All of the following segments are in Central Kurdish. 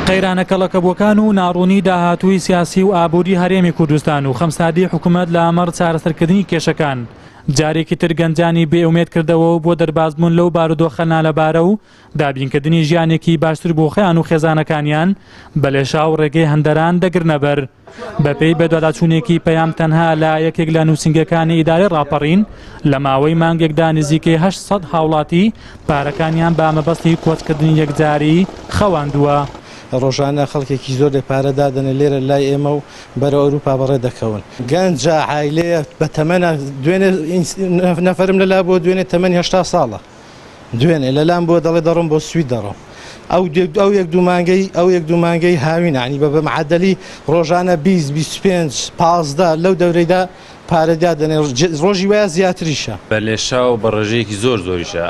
قەیرانە کەڵەکەبووەکان و ناڕوونی داهاتووی سیاسی و ئابووری هەرێمی کوردستان و خەمساردی حکومەت لە مەڕ چارەسەرکردنی کێشەکان جارێکی تر گەنجانی بێ ئومێد کردەوە و بۆ دەربازبوون لەو بارودۆخە نالەبارە و دابینکردنی ژیانێکی باشتر بۆ خۆیان و خێزانەکانیان بە لێشاو ڕێگەی هەندەران دەگرنەبەر. بەپێی بەدواداچوونێکی پەیام تەنها لە یەکێک لە نووسینگەکانی ئیدارەی ڕاپەڕین لە ماوەی مانگێکدا نزیکەی 800 هاوڵاتی پارەکانیان بە مەبەستی کۆچکردنی یەکجاری خەواندووە. ڕۆژانە خەڵکێکی زۆر لێ پارە دادەنێ لێرە لای ئێمە و بەرەو ئەوروپا بەڕێ دەکەون. گەنجە، عایلەیە، بەتەمەنە، دوێنێ نەفەرم لەلا بووە دوێنێ تەمەنی 80 ساڵە. دوێنێ لەلام بووە دەڵێ دەڕۆم بۆ سوید دەڕۆم ئەو ئەو یەک دوو مانگەی ئەو یەک دوو مانگەی هاوین عنی بە بەمعدلی ڕۆژانە 20 25 15 لەو دەورەیدا پارە دادەنێ ڕۆژی وایە زیاتریشە. بە لێشاو بە ڕێژەیەکی زۆر زۆریشە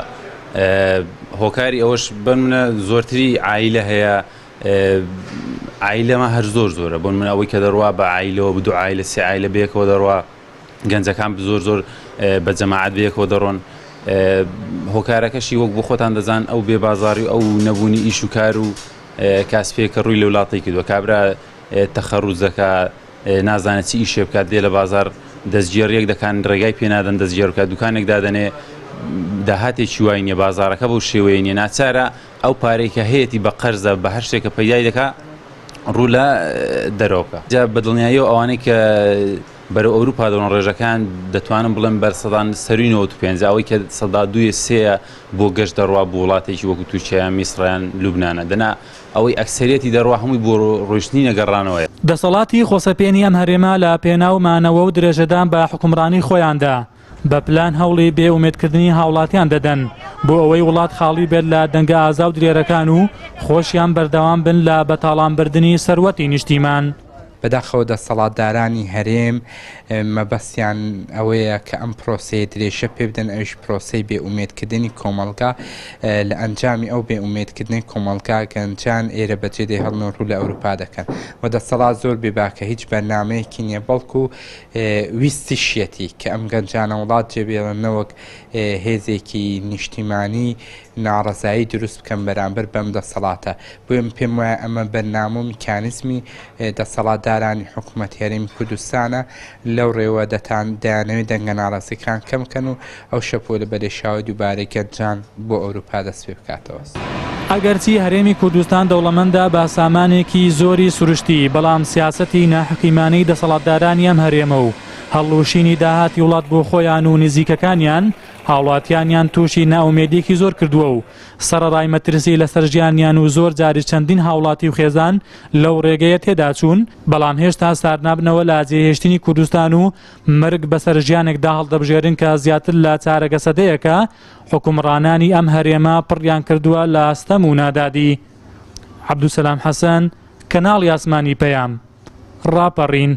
هۆکاری ئەوەش بەنمونە زۆرتری عایلە هەیە عایلەمە هەر زۆر زۆرە بۆ من ئەوەی کە دەڕوا بە عایلەوە بدو عایلە سێ عایلە بەیەکەوە دەڕوا گەنجەکان زۆر زۆر بە جەماعەت بەیەکەوە دەڕۆن هۆکارەکەشی وەک بۆ خۆتان دەزان ئەو بێ بازاری و ئەو نەبوونی ئیش و کار و کاسپێ کە ڕووی لە وڵاتی کردووە کابرا تەخەروج دەکا نازانێت چی ئیشێ بکات دێ لە بازار دەستگێڕیەک دەکان ڕێگای پێ نادەن دەستگێڕ بکات دوکانێک دادەنێ داهاتێکی وای نییە بازارەکە بەو شێوەیە نییە ناچارە ئەو پارەی کە هەیەتی بە قەرزە بە هەر شتێکە پەیدای دەکا ڕوو لە دەرەوە بکا جا بە دڵنیاییەوە ئەوانەی کە بەرەو ئەوروپا دەڕۆن ڕێژەکان دەتوانم بڵێم بەر سەدان سەروی 95 ئەوەی کە سەدا دوویە سێیە بۆ گەشت دەڕوا بۆ وڵاتێکی وەکو تورکیا یان میسڕ یان لوبنانە دەنا ئەوەی ئەکسەریەتی دەڕوا هەمووی بۆ ڕۆیشتنی نەگەڕانەوەیە. دەسەڵاتی خۆسەپێنی ئەم هەرێمە لە پێناو مانەوە و درێژەدان بە حوکمڕانی خۆیاندا بە پلان هەوڵی بێ ئومێدکردنی هاوڵاتیان دەدەن بۆ ئەوەی وڵات خاڵی بێت لە دەنگە ئازا و دلێرەکان و خۆشیان بەردەوام بن لە بەتاڵانبردنی سەروەتی نیشتیمان. بەداخەوە دەسەڵاتدارانی هەرێم مەبەستیان ئەوەیە کە ئەم پرۆسەیە درێژە پێ بدەن ئەویش پرۆسەی بێ ئومێدکردنی کۆمەڵگا لە ئەنجامی ئەو بێ ئومێدکردنەی کۆمەڵگا گەنجان ئێرە بەجێ دەیهێڵن و ڕوو لە ئەوروپا دەکەن و دەسەڵات زۆر بێباکە هیچ بەرنامەیەکی نییە بەڵکو ویستیشیەتی کە ئەم گەنجانە وڵات جێبێڵن نەوەک هێزێکی نیشتیمانی ناڕەزایی دروست بکەن بەرامبەر بەم دەسەڵاتە بۆیە من پێم وایە ئەمە بەرنامە و میکانیزمی دەسەڵاتدارانی حکوومەتی هەرێمی کوردستانە لەو ڕێوە دەتان دەیانەوێت دەنگە ناڕازیەکان کەم بکەن و ئەو شەپۆلە بەلێشاوەی دووبارەی گەنجان بۆ ئەوروپا دەست پێ بکاتەوە. ئەگەرچی هەرێمی کوردستان دەوڵەمەندە بە سامانێکی زۆری سروشتی، بەڵام سیاسەتی ناحەکیمانەی دەسەڵاتدارانی ئەم هەرێمە و هەڵلوشینی داهاتی وڵات بۆ خۆیان و نزیکەکانیان، هاوڵاتیانیان تووشی نائومێدیەکی زۆر کردووە و سەڕەڕای مەترسی لەسەر ژیانیان و زۆر جاریش چەندین هاوڵاتی و خێزان لەو ڕێگەیە تێداچوون، بەڵام هێشتا ساردنابنەوە لە جێهێشتنی کوردستان و مەرگ بەسەر ژیانێکدا هەڵدەبژێرن کە زیاتر لە چارەگە سەدەیەکە حوکمڕانانی ئەم هەرێمە پڕیان کردووە لە ستەم و نادادی. عەبدولسەلام حەسەن، کەناڵی ئاسمانی پەیام، ڕاپەڕین.